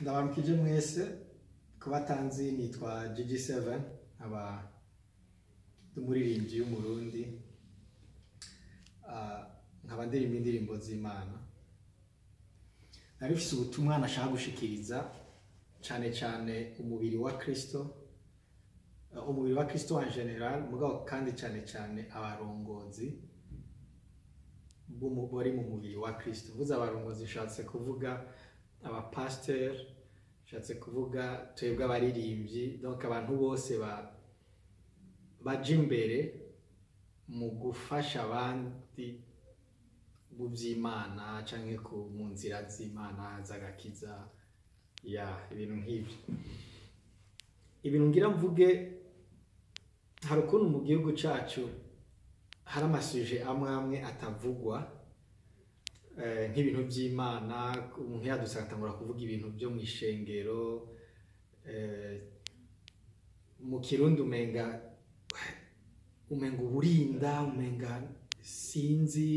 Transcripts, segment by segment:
Ndabaramukije mwese. Kubatanzi nitwa GG7, nkaba ndi umuririmbyi w'Umurundi, nkaba ndirimba indirimbo z'Imana. Nari mfise ubutumwa nashaka gushikiriza cane cane umubiri wa Kristo, umubiri wa Kristo en general, mugabo kandi cane cane abarongozi bari mu mubiri wa Kristo. Mvuze abarongozi nshatse kuvuga abapasiteri, nshatse kuvuga twebwe abaririmbyi, donc abantu bose baja imbere mu gufasha abandi mu vy'Imana canke mu nzira z'Imana z'agakiza, ya ibintu nk'ivyo. Ibintu ngira mvuge, hari ukuntu mu gihugu cacu hari amasuje amwe amwe atavugwa, nk'ibintu vy'Imana. Umuntu yadutse agatangura kuvuga ibintu vyo mw'ishengero, mu Kirundi umenga uburinda, umenga sinzi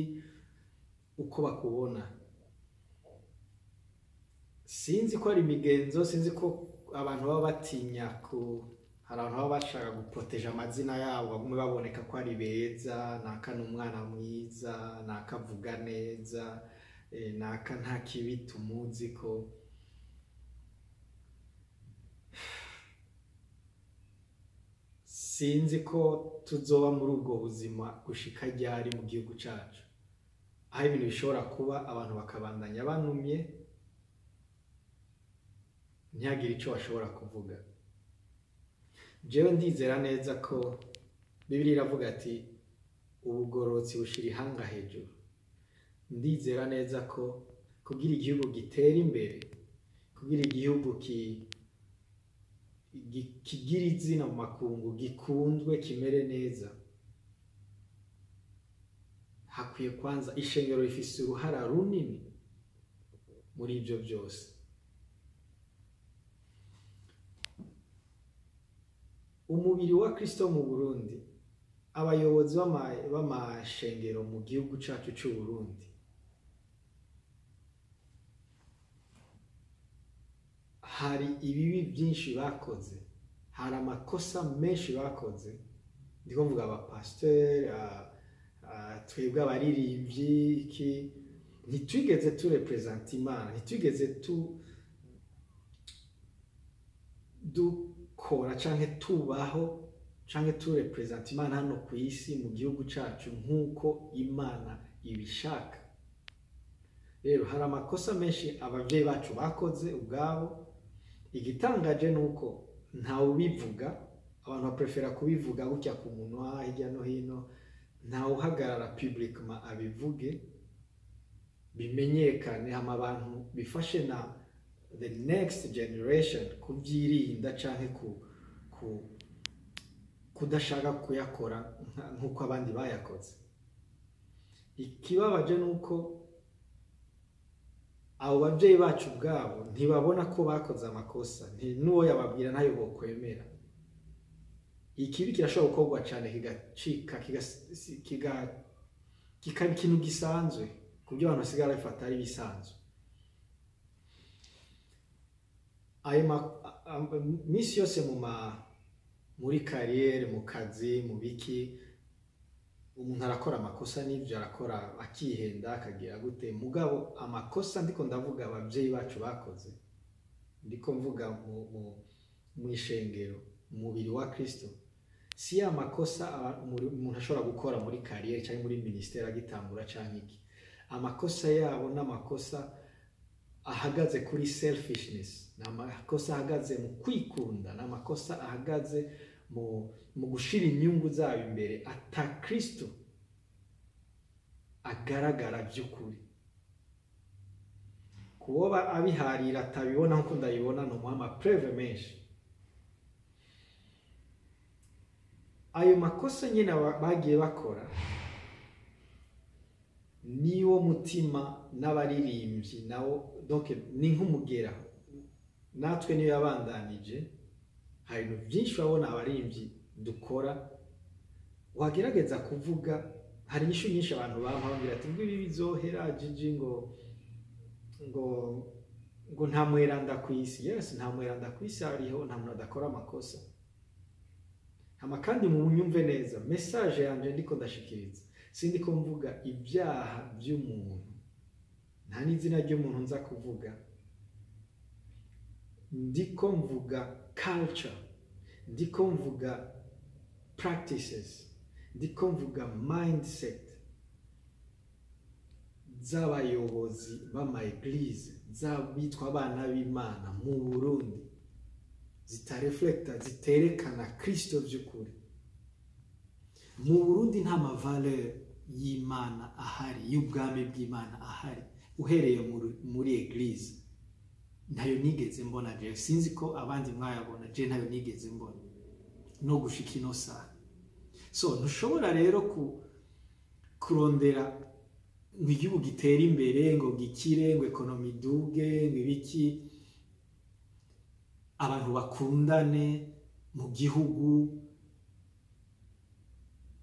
uko bakubona, sinzi ko ari imigenzo, sinzi ko abantu baba batinya ku, hari abantu baba bashaka guproteja amazina yabo bagume baboneka ko ari beza, naka ni umwana mwiza, naka avuga neza, naka nta kibi tumuzi ko. Sinzi ko tuzoba muri ubwo buzima gushika ryari mu gihugu cacu, aho ibintu bishobora kuba abantu bakabandanya banumye ntihagire ico bashobora kuvuga. Jewe ndizera neza ko Bibiliya iravuga ati ubugororotsi bushira ihanga hejuru. Ndizera neza ko kugira igihugu gitera imbere, kugira igihugu kigira izina mu makungu, gikunzwe, kimere neza, hakwiye kwanza ishengero rifise uruhara runini muri ivyo vyose. Umubiri wa Kristo mu Burundi, abayobozi b'amashengero mu gihugu cacu c'u Burundi, hari ibibi vyinshi bakoze, hari amakosa menshi bakoze. Ndiko mvuga abapasiteri, twebwe abaririmbyi, iki ntitwigeze turepresenta Imana, ntitwigeze dukora canke tubaho canke turepresenta Imana hano ku isi mu gihugu cacu nk'uko Imana ibishaka. Rero hari amakosa menshi abavyeyi bacu bakoze ubwabo. Igitangaje nuko ntawubivuga, abantu baprefera kubivuga gutya ku munwa hirya no hino, ntawuhagarara publiquement abivuge bimenyekane, hama abantu bifashe na the next generation kubyirinda canke kudashaka kuyakora nk'uko abandi bayakoze. Ikibabaje nuko abo bavyeyi bacu ubwabo ntibabona ko bakoze amakosa, n'uwo yababwira ntayo bokwemera. Ikibi kirashobora gukorwa cane kigacika, kikaba ikintu gisanzwe, ku buryo abantu basigara babifata ari ibisanzwe. Ayo misi yose muri kariyeri, mu kazi, mu biki, umuntu arakora amakosa, n'ivyo arakora akihenda akagira gute. Mugabo amakosa ndiko ndavuga abavyeyi bacu bakoze, ndiko mvuga mw'ishengero, umubiri wa Kristo, si ya makosa umuntu ashobora gukora muri kariyeri canke muri ministeri agitangura canke iki. Amakosa yabo n'amakosa ahagaze kuri selfishness, n'amakosa ahagaze mu kwikunda, n'amakosa ahagaze mu gushira inyungu zabo imbere, ata Kristo agaragara by'ukuri. Kuba abiharira atabibona nkuko ndabibona, no muha amapreve menshi. Ayo makosa nyine bagiye bakora niwo mutima n'abaririmbyi nawo, donc ni nk'umugera natwe niyo yabandanije. Hari ibintu byinshi urabona abaririmbyi dukora, wagerageza kuvuga, hari inyishu nyinshi abantu bampa bambwira ati ngo ibi bizohera Gigi, ngo Ngo nta mweranda ku isi. Yes, nta mweranda ku isi hariho, nta muntu adakora amakosa. Hama kandi munyumve neza, message yanje ndiko ndashikiriza, sindiko mvuga ibyaha by'umuntu, nta n'izina ry'umuntu nza kuvuga. Ndiko mvuga culture, ndiko mvuga practices, ndiko mvuga mindset z'abayobozi b'ama église, z'abitwa abana b'Imana mu Burundi, zitareflecta, ziterekana Kristo by'ukuri. Mu Burundi nta ma valeur y'Imana ahari, y'ubwami bw'Imana ahari, uhereye muri église. Ntayo nigeze mbona je, sinzi ko abandi mwayabona, je ntayo nigeze mbona no gushika ino saha. So ntushobora rero kurondera ngo igihugu gitere imbere, ngo gikire, ngo économie iduge, ngo ibiki, abantu bakundane mu gihugu.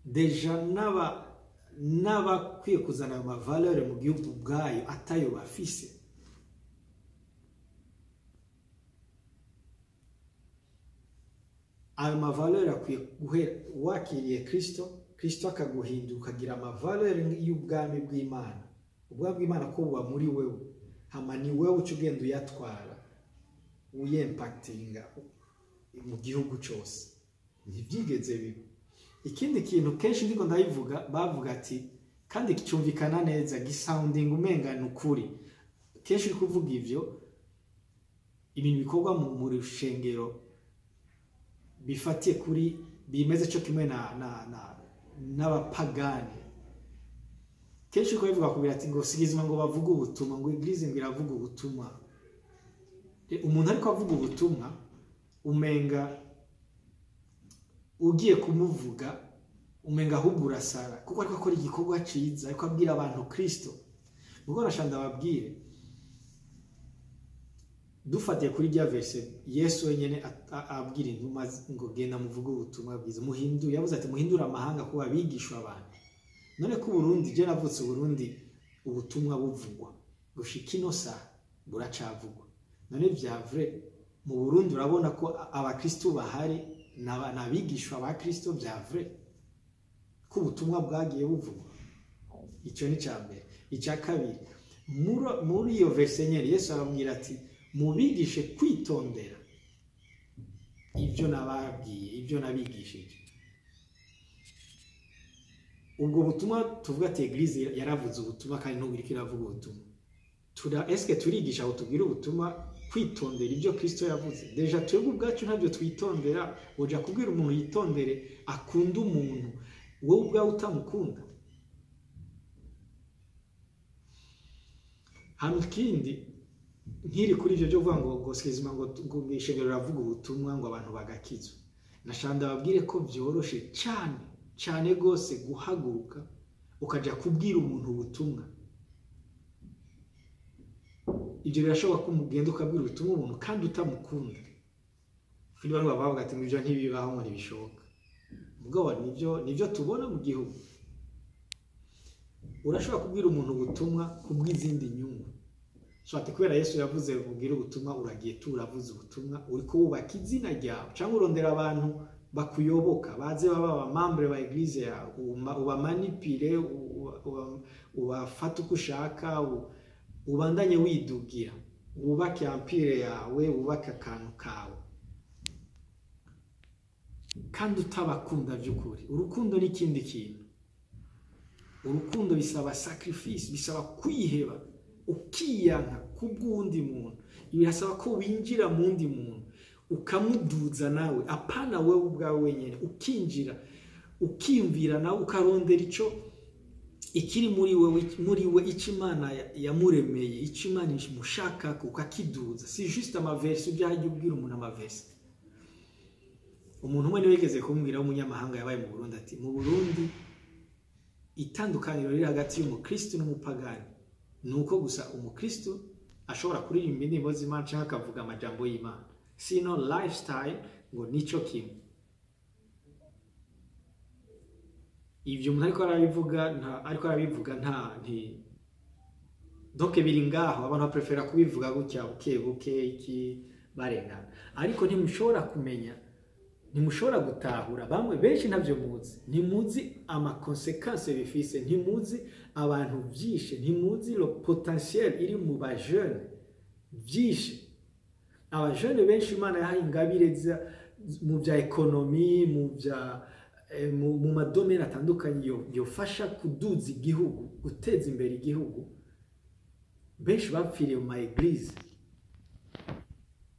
Déjà n'abakwiye kuzana ayo ma valeur mu gihugu ubwayo atayo bafise. Ayo ma valeur akwiye guhera wakiriye Kristo, Kristo akaguhindura ukagira ama valeur y'ubwami bw'Imana. Ubwami bw'Imana ko buba muri wewe, hama ni wewe uca ugenda uyatwara, uyempactinga mu gihugu cyose. Ntibyigeze biba. Ikindi kintu kenshi ndiko ndabivuga, bavuga ati, kandi cyumvikana neza, gisounding umenga ni ukuri. Kenshi uri kuvuga ivyo, ibintu bikorwa mu rushengero bifatiye kuri bimeze cyo kimwe na na na n'abapagani. Kenshi uko bivuga kubira ati ngo sigizwa ngo bavuga ubutumwa, ngo église ngo iravuga ubutumwa. Umuntu ariko avuga ubutumwa, umenga ugiye kumuvuga umenga ahubwo urasara, kuko ariko akora igikorwa ciza, ariko abwira abantu Kristo. Ubwo nashanda ababwire, dufatiye kuri rya verse Yesu wenyene abwira intumwa ngo genda muvuge ubutumwa bwiza, muhindure, yavuze ati muhindure amahanga kuba abigishwa abantu. None ko Burundi, je navutse Burundi, ubutumwa buvugwa gushika ino saha buracavugwa. None vya vrai mu Burundi urabona ko abakristo bahari n'abigishwa ba Kristo vya vrai, ko ubutumwa bwagiye buvugwa? Ico ni ca mbere. Icya kabiri, muri iyo verse nyene Yesu arabwira ati mubigishe kwitondera ibyo nababwiye, ibyo nabigishije. Ubwo butumwa tuvuga ati église yaravuze ubutumwa kandi n'ubu iriko iravuga ubutumwa, eske turigisha aho tubwira ubutumwa kwitondera ibyo Kristo yavuze? Déjà twebwe ubwacu ntabyo twitondera. Uja kubwira umuntu yitondere akunda umuntu, wowe ubwawe utamukunda? Hano ikindi nkiri kuri ivyo byo kuvuga ngo sikizima ngo ishengero riravuga ubutumwa ngo abantu bagakizwa, nashanda babwire ko vyoroshe cyane cyane gose guhaguruka ukaja kubwira umuntu ubutumwa. Ibyo birashoboka ko umugenda ukabwira ubutumwa umuntu kandi utamukunda. Kuri bamwe bavuga ati ibyo ntibibaho, ngo ntibishoboka. Mugabo nivyo tubona mu gihugu. Urashobora kubwira umuntu ubutumwa kubw'izindi nyungu. So ati kubera Yesu yavuze ubwira ubutumwa, uragiye turavuze ubutumwa, uriko wubaka izina ryawe cyangwa urondera abantu bakuyoboka baze baba abamembre ba église yawe, ubamanipule, ubafate uko ushaka, ubandanye widugira, wubake empire yawe, wubake akantu kawe, kandi utabakunda by'ukuri. Urukundo ni ikindi kintu. Urukundo bisaba sacrifice, bisaba kwiheba, ukiyanka kubw'undi muntu. Birasaba ko winjira mu wundi muntu ukamuduza nawe, apana wewe ubwawe wenyine, ukinjira ukiyumvira nawe, ukarondera ico ikiri muri wewe, muri we, icyo Imana yamuremeye, icyo Imana imushaka, ukakiduza. Si juste ama verse ujya ubwira umuntu ama verse. Umuntu umwe niwe yigeze kumbwira w'umunyamahanga yabaye mu Burundi ati mu Burundi itandukaniro riri hagati y'umukristo n'umupagani ni uko gusa umukristo ashobora kuririmba indirimbo z'Imana cyangwa akavuga amajambo y'Imana, sino lifestyle ngo nico kimwe. Ibyo umuntu ariko arabivuga nta ariko arabivuga nta nti Donc biri ngaho, abantu baprefera kubivuga gutya buke buke iki barengana, ariko ntimushobora kumenya, ntimushobora gutahura. Bamwe benshi ntabyo muzi, ntimuzi ama conséquences bifise, ntimuzi abantu vyishe, ntimuzi le potentiel iri mu ba jeunes vyishe. Aba jeunes benshi Imana yahaye ingabire mu bya économie, mu ma domaines atandukanye yofasha kuduza igihugu, guteza imbere igihugu. Benshi bapfiriye mu ma églises,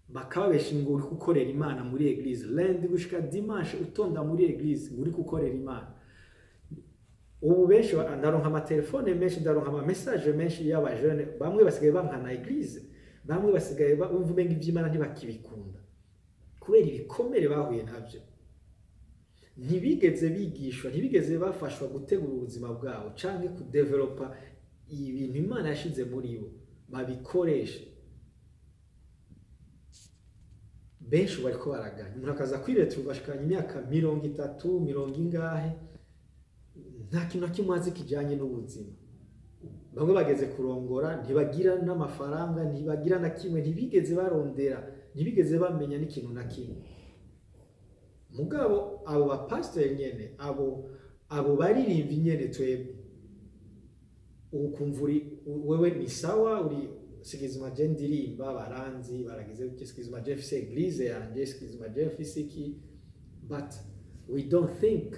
bakababesha ngo uri gukorera Imana muri église lundi gushika dimanche, utonda muri église ngo uri gukorera Imana. Ubu benshi ndaronka amatelefone menshi, ndaronka ama messages menshi y'aba jeunes. Bamwe basigaye bankana église, bamwe basigaye bumva umenga iby'Imana ntibakibikunda kubera ibikomere bahuye nabyo. Ntibigeze bigishwa, ntibigeze bafashwa gutegura ubuzima bwabo canke kudevelopa ibintu Imana yashize muri bo babikoreshe. Benshi ubu bariko baraganya, umuntu akaza kwiretera ugashikanya imyaka 30, mirongo ingahe, nta kintu na kimwe azi kijanye n'ubuzima. Bamwe bageze kurongora ntibagira n'amafaranga, ntibagira na kimwe, ntibigeze barondera, ntibigeze bamenya n'ikintu na kimwe. Mugabo abo bapasiteri nyene, abo baririmbyi nyene, twebwe ukumva uri wewe ni sawa, uri sigizima, je ndirimba, baranzi, baragize gutya, sigizima je mfise église yanje, sigizima je mfise iki, but we don't think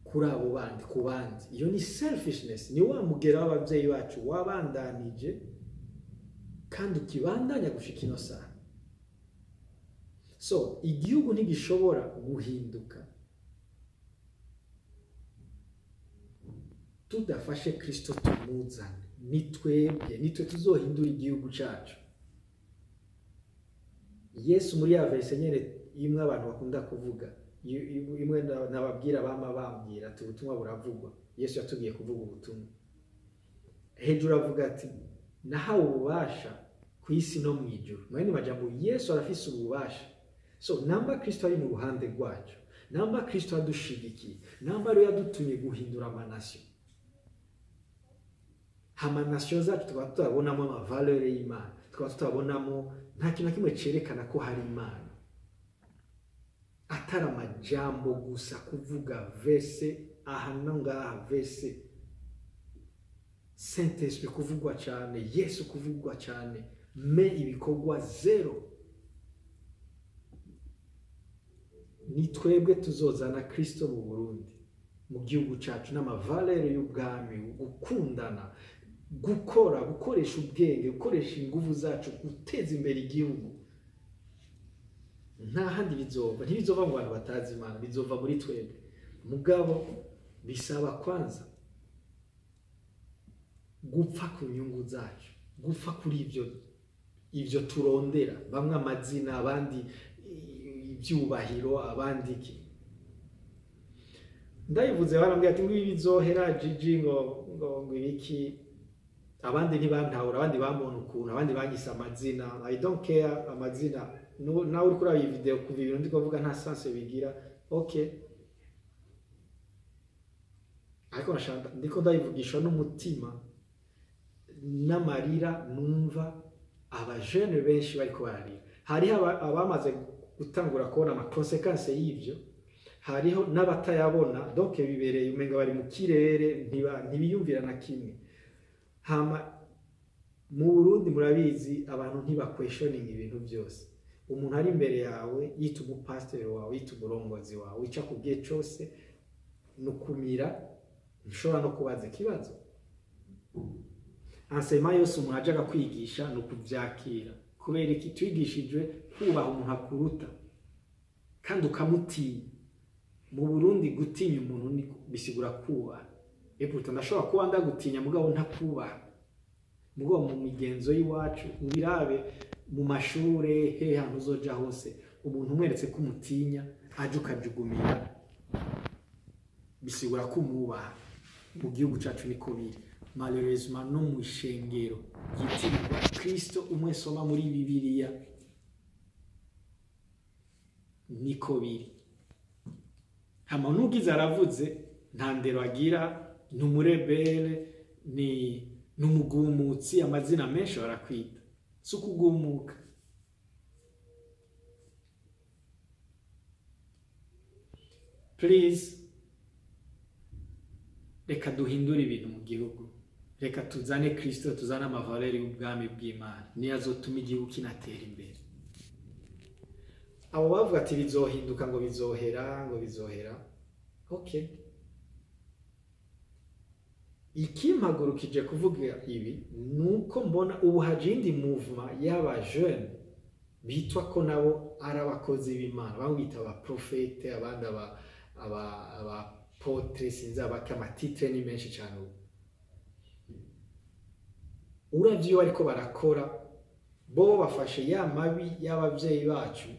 kuri abo bandi, ku bandi. Iyo ni selfishness, ni wa mugera w'ababyeyi bacu wabandanije kandi ukibandanya gushika ino saha. So igihugu ntigishobora guhinduka tudafashe Kristo tumuzane. Ni twebwe, nitwe tuzohindura igihugu cacu. Yesu muri ya verset nyene imwe abantu bakunda kuvuga, imwe nababwira bama bambwira ati ubutumwa buravugwa. Yesu yatubwiye kuvuga ubutumwa. Hejuru avuga ati nahawe ububasha ku isi no mu ijuru. Mu yandi majambo, Yesu arafise ububasha. So namba Kristo ari mu ruhande rwacu, namba Kristo adushigikiye, namba ariwe yadutumye guhindura ama nations, ama nations zacu tukaba tutabonamo ama valeurs y'Imana, tukaba tutabonamo nta kintu na kimwe cerekana ko hari Imana, atari amajambo gusa, kuvuga verset aha no ngaha, verset, Saint Esprit kuvugwa cyane, Yesu kuvugwa cyane, mais ibikorwa zéro. Ni twebwe tuzozana Kristo mu Burundi, mu gihugu cacu, n'ama valeurs y'ubwami, gukundana, gukora, gukoresha ubwenge, gukoresha ingufu zacu guteza imbere igihugu. Nta handi bizova, ntibizova mu bantu batazi Imana, bizova muri twebwe. Mugabo bisaba kwanza gupfa ku nyungu zacu, gupfa kuri ivyo turondera, bamwe amazina, abandi ibyubahiro, abandi iki. Ndayivuze barambwira ati ngo ibi bizohera Gigi, ngo ibiki. Abandi ntibantahura, abandi bambona ukuntu, abandi banyise amazina. I don't care amazina. Nawe uri kuraba iyi video, kuva ibintu ndi kuvuga nta sens bigira, okay, ariko nashaka ndiko ndayivugishwa n'umutima n'amarira. Numva abajene benshi bariko bararira. Hariho abamaze gutangura kubona ama conséquences y'ivyo, hariho n'abatayabona, donc bibereye umenga bari mu kirere, ntibiyumvira na kimwe. Hama mu Burundi murabizi, abantu ntibakwestioning ibintu byose. Umuntu ari imbere yawe yita umupasiteri wawe, yita umurongozi wawe, ico akubwiye cose ni ukumira, ntushobora no kubaza ikibazo. Enseignement yose umuntu ajaga kwigisha ni ukuvyakira. Kubera iki? Twigishijwe kubaha umuntu akuruta kandi ukamutinya. Mu Burundi gutinya umuntu ni bisigura kubaha. Et pourtant ndashobora kuba ndagutinya mugabo ntakubaha. Mugabo mu migenzo y'iwacu, ubirabe mu mashure, he hantu uzoja hose, umuntu umweretse ko umutinya aje ukajugumira, bisigura ko umwubaha. Mu gihugu cacu niko biri malheureusement, no mu ishengero ryitirirwa Kristo umwe soma muri Bibiliya niko biri. Hama n'ugize aravuze, nta ndero agira, ni umurebere, ni Ni umugumutsi, amazina menshi barakwita. Si ukugumuka. Please, reka duhindure ibintu mu gihugu. Reka tuzane Kristo, tuzane ama valeurs y'ubwami bw'Imana, niyo azotuma igihugu kinatera imbere. Abo bavuga ati bizohinduka, ngo bizohera, ngo bizohera, okay. Ikimpagurukije kuvuga ibi nuko mbona ubu haje indi mouvement y'aba jeunes bitwa ko nabo ari abakozi b'Imana, bamwe bita aba prophète, abandi aba apôtre, sinzi abaki, ama titres ni menshi cyane. Ubu uravye iyo bariko barakora, bo bafashe ya mabi y'abavyeyi bacu,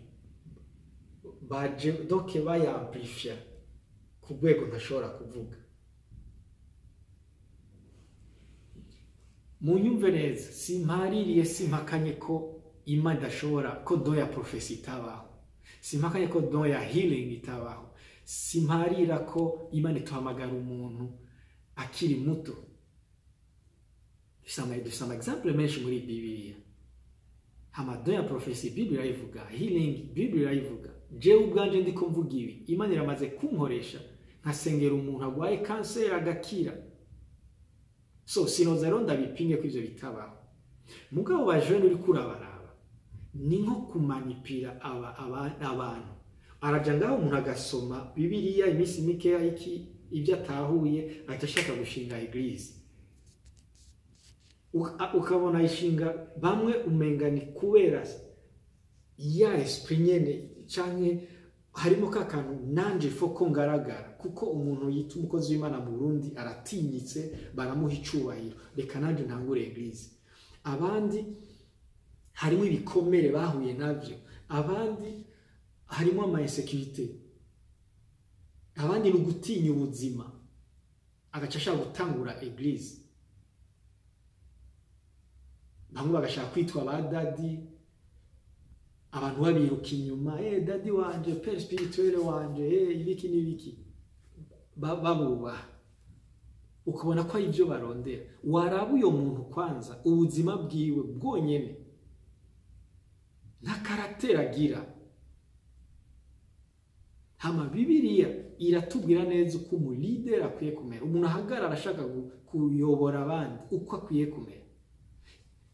baje donc bayamplifia ku rwego ntashobora kuvuga. Munyumve neza, simpaririye, simpakanye ko Imana idashobora, ko don ya prophétie itabaho, simpakanye ko don ya healing itabaho, simparira ko Imana ituhamagara umuntu akiri muto. Dufise ama exemple menshi muri Bibiliya. Hama don ya prophétie Bibiliya irayivuga, healing Bibiliya irayivuga. Jewe ubwanje ndiko mvuga ibi, Imana iramaze kunkoresha nkasengera umuntu agwaye kanseri agakira. So sinoza rero ndabipinge ko ivyo bitabaho. Mugabo ba jeune uriko urabaraba ni nko kumanipira abantu. Araja ngaho umuntu agasoma Bibiliya iminsi mikeya, iki ibyo atahuye ahita ashaka gushinga église. Ukabona ishinga bamwe umenga ni kubera ya esprit nyene, canke harimo ka kantu nanje foko ngaragara, kuko umuntu yita umukozi w'Imana mu Burundi aratinyitse, baramuha icubahiro, reka nanje ntangure église. Abandi harimo ibikomere bahuye navyo, abandi harimo ama insécurité, abandi ni ugutinya ubuzima, agaca ashaka gutangura église. Bamwe bagashaka kwitwa ba daddy, abantu babiruka inyuma, daddy wanje, père spirituel wanje, ibiki n'ibiki, babubaha. Ukabona ko ari ibyo barondera. Waraba uyo muntu kwanza ubuzima bwiwe bwonyene nta caractère agira. Hama Bibiliya iratubwira neza uko umu leader akwiye kumera, umuntu ahagarara ashaka kuyobora abandi uko akwiye kumera.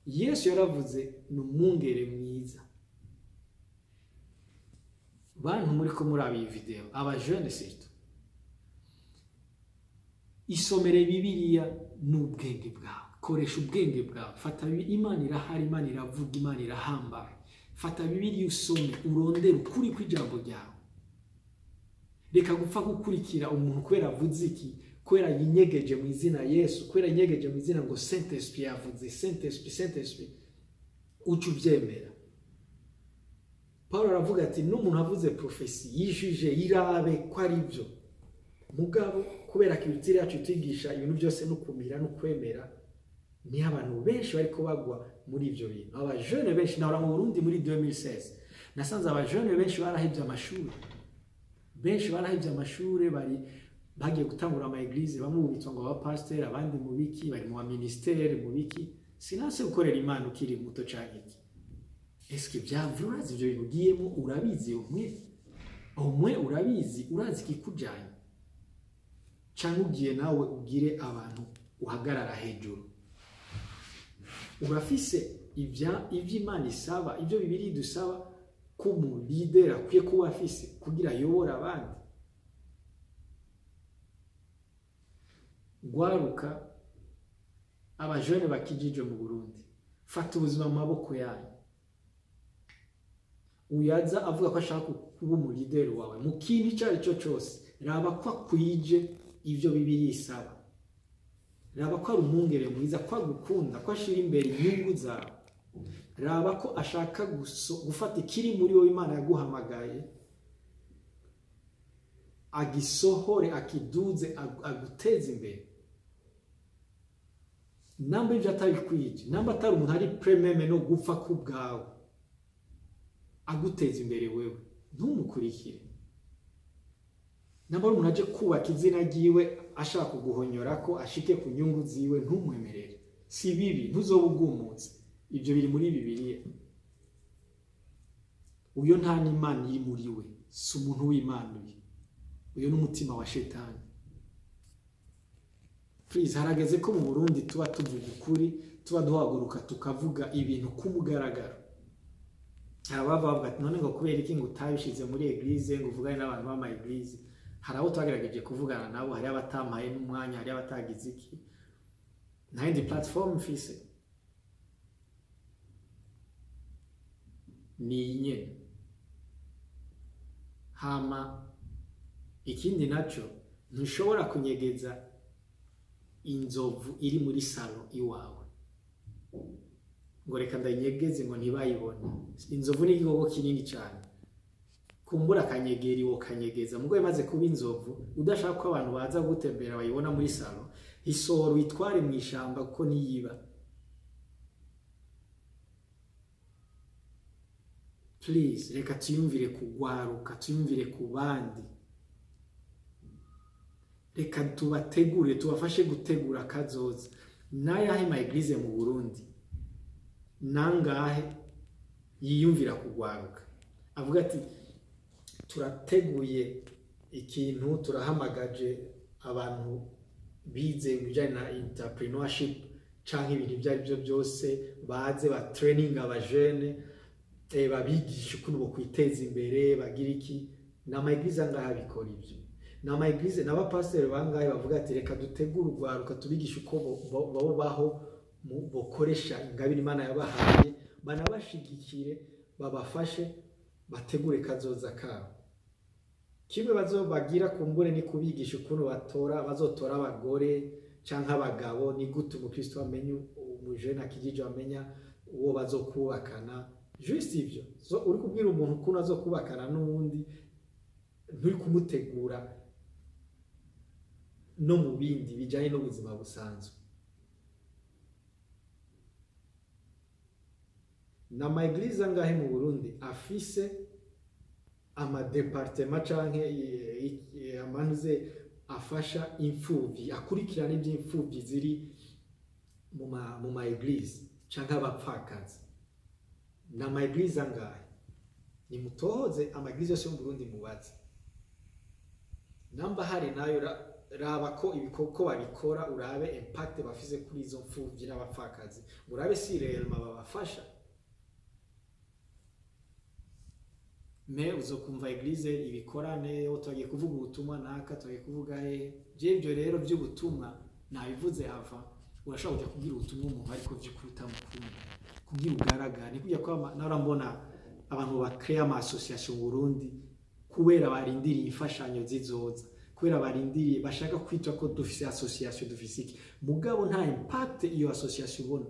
Yesu yaravuze ni umwungere mwiza. Bantu muri ko muri iyi video, aba jeunes surtout, isomere Bibiliya n'ubwenge bwawe, koresha ubwenge bwawe, fata Imana irahari, Imana iravuga, Imana irahambaye. Fata Bibiliya usome, urondere ukuri kw'ijambo ryawe. Reka gupfa gukurikira umuntu kubera avuze iki, kubera yinyegeje mu izina Yesu, kubera yinyegeje mu izina ngo Saint Esprit yavuze, Saint Esprit, Saint Esprit, uca ubyemera. Paul aravuga ati n'umuntu avuze prophétie yijuje, irabe ko ari byo. Mugabo kubera culture yacu twigisha ibintu byose no kumira no kwemera, ni abantu benshi bariko bagwa muri ivyo bintu. Aba jeunes benshi nahora mu Burundi muri 2016, nasanze aba jeunes benshi barahevye amashuri, benshi barahevye amashuri, bari bagiye gutangura ama église, bamwe bitwa ngo aba pasteur, abandi mu biki, bari mu ministère mu biki. Sinase gukorera Imana ukiri muto canke iki. Eske vyavura, urazi ivyo bintu ugiyemo, urabizi umwe urabizi, urazi ikikujanye, canke ugiye nawe ugire abantu uhagarara hejuru? Urafise ivyo Imana isaba, ivyo Bibiliya idusaba ko umu leader akwiye kuba afise kugira ayobore abandi? Gwaruka, abajene bakijije mu Burundi, fata ubuzima mu maboko yanyu. Uyaza avuga ko ashaka kuba umu leader wawe mu kintu icyo ari cyo cyose, raba ko akwije ivyo Bibiliya isaba, raba ko ari umwungere mwiza, ko agukunda, ko ashira imbere inyungu zawe, raba ko ashaka gufata ikiri muri wowe Imana yaguhamagaye agisohore, akiduze, aguteze imbere. Namba ivyo atabikwije, namba atari umuntu ari prêt même no gupfa ku bwawe aguteza imbere wewe, ntumukurikire. Namba ari umuntu aje kubaka izina ryiwe ashaka kuguhonyora ko ashike ku nyungu ziwe, ntumwemerere. Si bibi, ntuzoba ugumutse. Ibyo biri muri Bibiliya. Uyo nta n'Imana iri muri we, si umuntu w'Imana uyu. Uyu ni umutima wa shetani. Please, harageze ko mu Burundi tuba tuvuga ukuri, tuba duhaguruka tukavuga ibintu ku mugaragaro. Hari abava bavuga ati none ngo kubera iki ngo utabishize muri église, ngo uvugane n'abantu b'ama église? Hari abo twagerageje kuvugana nabo, hari abatampaye n'umwanya, hari abatagize iki. Nta yindi platform mfise, ni iyi nyene. Hama ikindi naco, ntushobora kunyegeza inzovu iri muri salon iwawe ngo reka ndayinyegeze ngo ntibayibone. Inzovu ni igikoko kinini cyane, kumbura akanyegera iwo kanyegeza, mugo imaze kuba inzovu udashaka ko abantu baza gutembera bayibona muri salon, isohora uyitware mu ishamba kuko niyiba. Please, reka tuyumvire kugwaruka, tuyumvire ku bandi, reka tubategure, tubafashe gutegura kazoza. N'ayahe ma église mu Burundi nangahe yiyumvira kugwaruka, avuga ati turateguye ikintu, turahamagaje abantu bize ibijyanye na entrepreneurship canke ibintu ibyo ari byo byose, baze ba training abajene, babigisha ukuntu bokwiteza imbere, bagira iki? Ni ama église angahe abikora ibyo? Ni ama église n'abapasiteri bangahe bavuga ati reka dutegure urwaruka, tubigishe uko babaho, bokoresha ingabire Imana yabahaye, banabashigikire, babafashe bategure kazoza kabo? Kimwe bazobagira kumbure ni kubigisha ukuntu batora, bazotora abagore canke abagabo. Ni gute umukristo amenya, umujene akijije amenya uwo bazokubakana? Juste ivyo. So uri kubwira umuntu ukuntu azokubakana n'uwundi, nturi kumutegura no mu bindi bijanye n'ubuzima busanzwe. Na église angahe mu Burundi afise ama département canke amanuze afasha imfuvyi, akurikirana iby'imfuvyi ziri mu ma église canke abapfakazi? Na église angahe? Nimutohoze ama église yose yo mu Burundi, mubaze namba hari nayo. Raba ko ibikoko babikora, urabe impact bafise kuri izo mfuvyi n'abapfakazi, urabe si réellement babafasha. Mais uzokumva église ibikorane, twagiye kuvuga ubutumwa naka, twagiye kuvuga he. Je ibyo rero by'ubutumwa nabivuze ava, urashobora kujya kubwira ubutumwa umuntu ariko by'ukuri utamukunda, kubwira ugaragara. Ni kujya kwa nahora mbona abantu bakrea ama association mu Burundi kubera barindiriye imfashanyo zizoza, kubera barindiriye, bashaka kwitwa ko dufise association, dufise iki, mugabo nta impact iyo association ubona.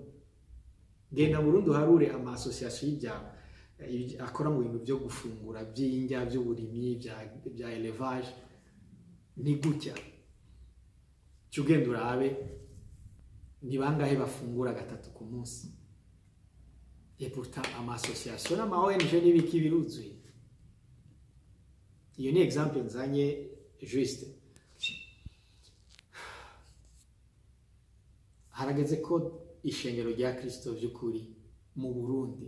Genda mu Burundi uharure ama association y'ibya akora mu bintu byo gufungura, by'indya, by'uburimyi, bya élevage, ni gutya. Cyo ugenda urabe ni bangahe bafungura gatatu ku munsi, et pourtant ama association n'ama ONG n'ibiki biruzuye. Iyo ni exemple nzanye juste. Harageze ko ishengero rya Kristo by'ukuri mu Burundi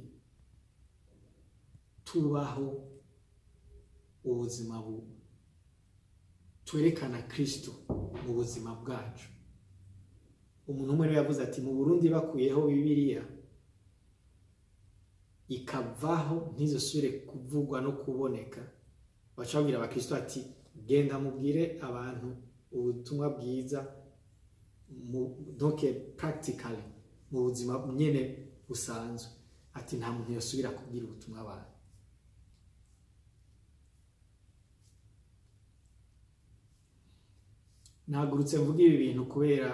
tubaho ubuzima bu twerekana Kristo mu buzima bwacu. Umuntu umwe rero yavuze ati mu Burundi bakuyeho Bibiliya ikavaho, ntizosubire kuvugwa no kuboneka, baca babwira abakristo ati genda mubwire abantu ubutumwa bwiza mu donc practically mu buzima nyene busanzwe, ati nta muntu yosubira kubwira ubutumwa abantu. Nahagurutse mvuga ibi bintu kubera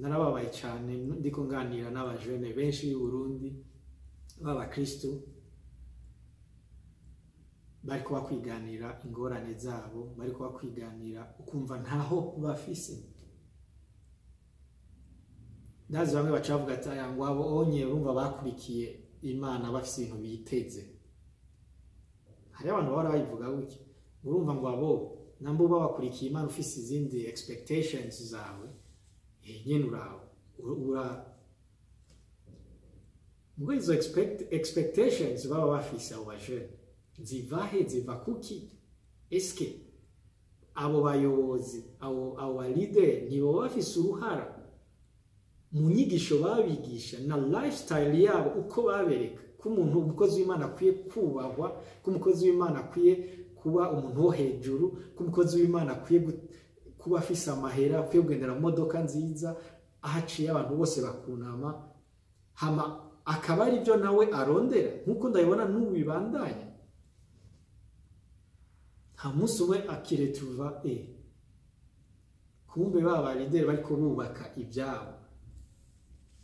narababaye cyane ndiko nganira n'abajene benshi b'i Burundi b'abakristo, bariko bakwiganira ingorane zabo, bariko bakwiganira, ukumva ntaho bafise. Ndazi bamwe baca bavuga ati aya ngo abo onye urumva bakurikiye Imana bafise ibintu biteze. Hariho abantu bahora bayivuga gutya, urumva ngo abo namba uba wakurikiye Imana ufise izindi expectations zawe. Nyene uraho ura ngo izo expectations baba bafise abo bajene ziva he? Ziva kuki? Eske abo bayobozi, abo ba leader, ntibaba bafise uruhara mu nyigisho babigisha na lifestyle yabo, uko babereka ko umuntu, umukozi w'Imana, akwiye kubahwa, ko umukozi w'Imana akwiye kuba umuntu wo hejuru, ko umukozi w'Imana akwiye kuba afise amahera, akwiye kugendera mu modoka nziza, aho aciye abantu bose bakunama, hama akaba ari byo nawe arondera, nk'uko ndabibona n'ubu bibandanya? Nta munsi umwe akiretuva kumbe ba leader bariko bubaka ibyabo.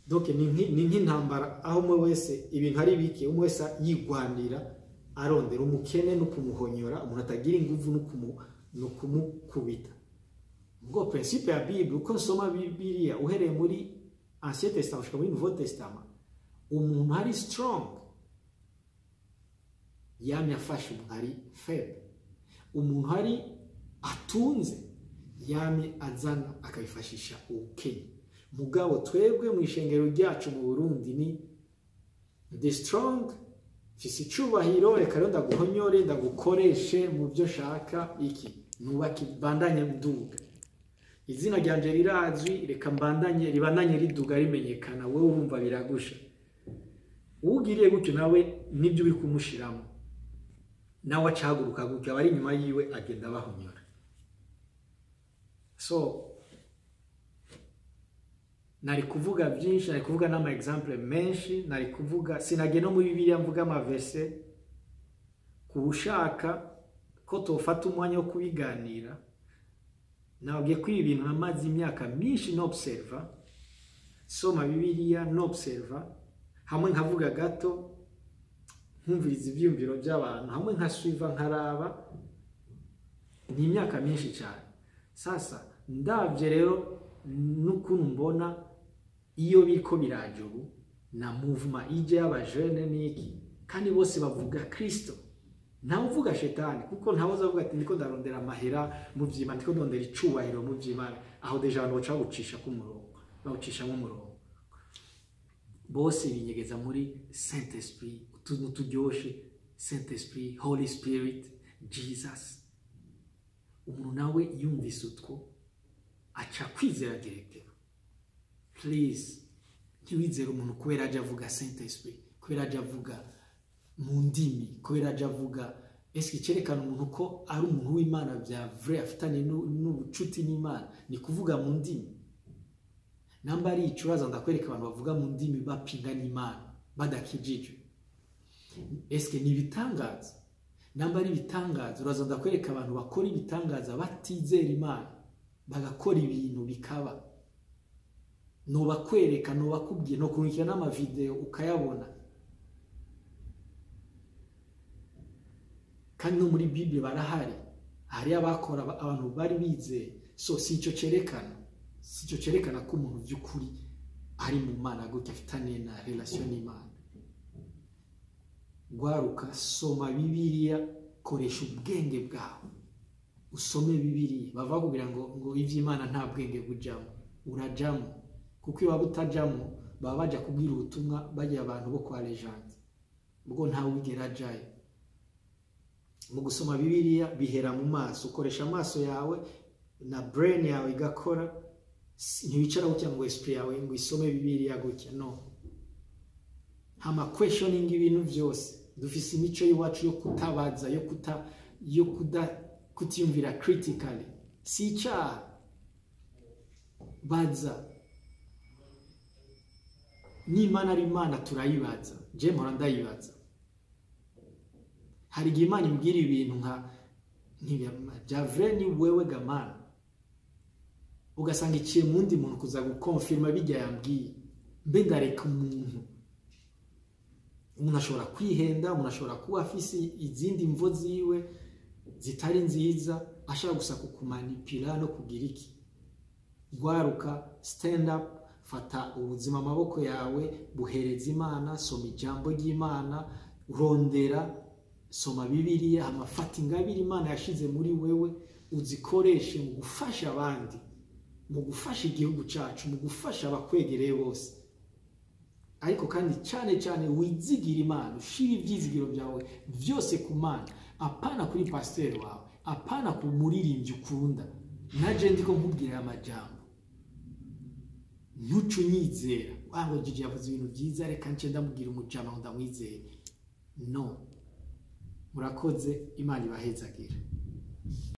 Donc ni nk'intambara aho umwe wese ibintu ari bike, umwe wese yigwanira, arondera umukene no kumuhonyora, umuntu atagira inguvu no kumukubita. Ngo principe ya Bible, uko nsoma Bibiliya uhereye muri Ancien Testament gushika muri Nouveau Testament, umuntu ari strong yamye afashe umuntu ari faible, umuntu ari atunze yamye azana akabifashisha ubukene. Mugabo twebwe mu ishengero ryacu mu Burundi ni the strong, mfise icubahiro, reka rero ndaguhonyore, ndagukoreshe mu byo shaka, iki nubake, bandanye nduga, izina ryanje rirazwi, reka mbandanye, ribandanye riduga, rimenyekana. Wowe urumva biragusha. Ugiriye gutyo nawe nibyo uri kumushiramo, nawe acahaguruka gutyo, abari inyuma yiwe agenda bahonyora. So nari kuvuga byinshi, nari kuvuga n'ama example menshi, nari kuvuga, sinagiye no muri Bibiliya mvuga ama verse. Ku bushaka ko tofata umwanya wo kubiganira, nababwiye ko ibi bintu namaze imyaka myinshi nobserva, soma Bibiliya, nobserva, hamwe nkavuga gato, nkumviriza ibyiyumviro by'abantu, hamwe nkasuiva, nkaraba. Ni imyaka myinshi cyane. Sasa ndabye rero n'ukuntu mbona iyo biriko biraje ubu na mouvement ije y'abajene n'iki, kandi bose bavuga Kristo, ntawe uvuga shetani, kuko ntawe uzavuga ati ndiko ndarondera amahera mu vy'Imana, ndiko ndondera icubahiro mu vy'Imana. Aho déjà abantu baca bawucisha ku murongo, bawucishamo umurongo. Bose binyegeza muri Saint Esprit, utuntu turyoshe, Saint Esprit, Holy Spirit, Jesus. Umuntu nawe yumvise utwo aca kwizera directement. Please, ntiwizere umuntu kubera aje avuga Saint Esprit, kubera aje avuga mu ndimi, kubera aje avuga. Eske icyerekana umuntu ko ari umuntu w'Imana bya vrai, afitanye n'ubucuti n'Imana, ni kuvuga mu ndimi? Namba ari icubaza, ndakwereka abantu bavuga mu ndimi bapinga n'Imana, badakijijwe. Eske ni ibitangaza? Namba ari ibitangaza, uraza ndakwereka abantu bakora ibitangaza batizera Imana, bagakora ibintu bikaba. Nobakwereka, nobakubwiye, no kurungikira n'amavideo ukayabona. Kandi no muri Bible barahari, hari abakora, abantu bari bizeye. So si ico cerekana ko umuntu by'ukuri ari mu Mana gutya, afitaniye na relation n'Imana. Gwaruka, soma Bibiliya, koresha ubwenge bwawe, usome Bibiliya. Bava kugira ngo ivy'Imana nta bwenge bujamo. Urajamo, kuko iyo waba utajamo baba baja kubwira ubutumwa bagiye abantu bo kwa legende, ubwo ntawe wigera ajayo. Mu gusoma Bibiliya bihera mu maso, ukoresha amaso yawe na brain yawe igakora. Ntiwicara gutya ngo esprit yawe ngo isome Bibiliya gutya, no hama questioning ibintu byose. Dufise imico y'iwacu yo kutabaza, yo kuda kutiyumvira critically. Si icyaha, baza. N'Imana ari Imana turayibaza, je mpora ndayibaza. Hari igihe Imana imbwira ibintu nka bya vrai, ni wewe gamana, ugasanga iciye mu wundi muntu kuza gukonfirma bijya yambwiye. Mbe ndareka umuntu? Umuntu ashobora kwihenda, umuntu ashobora kuba afise izindi mvo ziwe zitari nziza, ashaka gusa kukumanipira no kugira iki. Gwaruka, stand up, fata ubuzima amaboko yawe, buhereza Imana, soma ijambo ry'Imana, rondera, soma Bibiliya, amafata ingabire Imana yashize muri wewe, uzikoreshe mu gufasha abandi. mu gufasha igihugu cyacu, mu gufasha abakwegereye bose. Ariko kandi cyane cyane wizigira Imana, ushira ibyizigiro byawe byose ku Mana, apana kuri pasiteri wawe, apana ku muririmbyi ukunda. Naje ndiko nkubwira aya majambo, ntuce unyizera ngo Gigi yavuze ibintu byiza, reka nce ndamubwira umujama ngo ndamwizere. No, murakoze, Imana ibahezagire.